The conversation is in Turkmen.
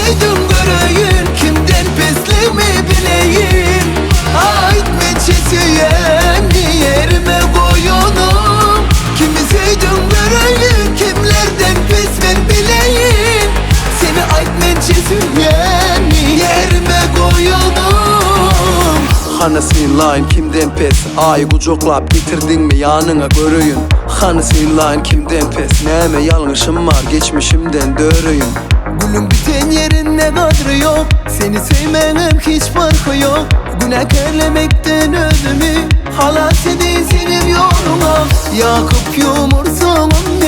söýdüň göreýin Kimden pesligimi bileýin Aýt mençe söýen ýerime goýanym Kimi söýdüň göreýin Kimlerden pes men bileýin Seni aýt mençe söýen ýerime goýanym Hany synlaýyn kimden pes Aý gujaklap getirdiňmi ýanyňa göreýin Hany synlaýyn kimden pes Näme ýalňyşym bar geçmişimden döreýin Gülüň biten ýerinde gadry ýok Seni söýmeňem hiç parhy ýok Günäkärlemekden özümi Halas edeýin senem ýoluňa Ýakyp ýumursaňam.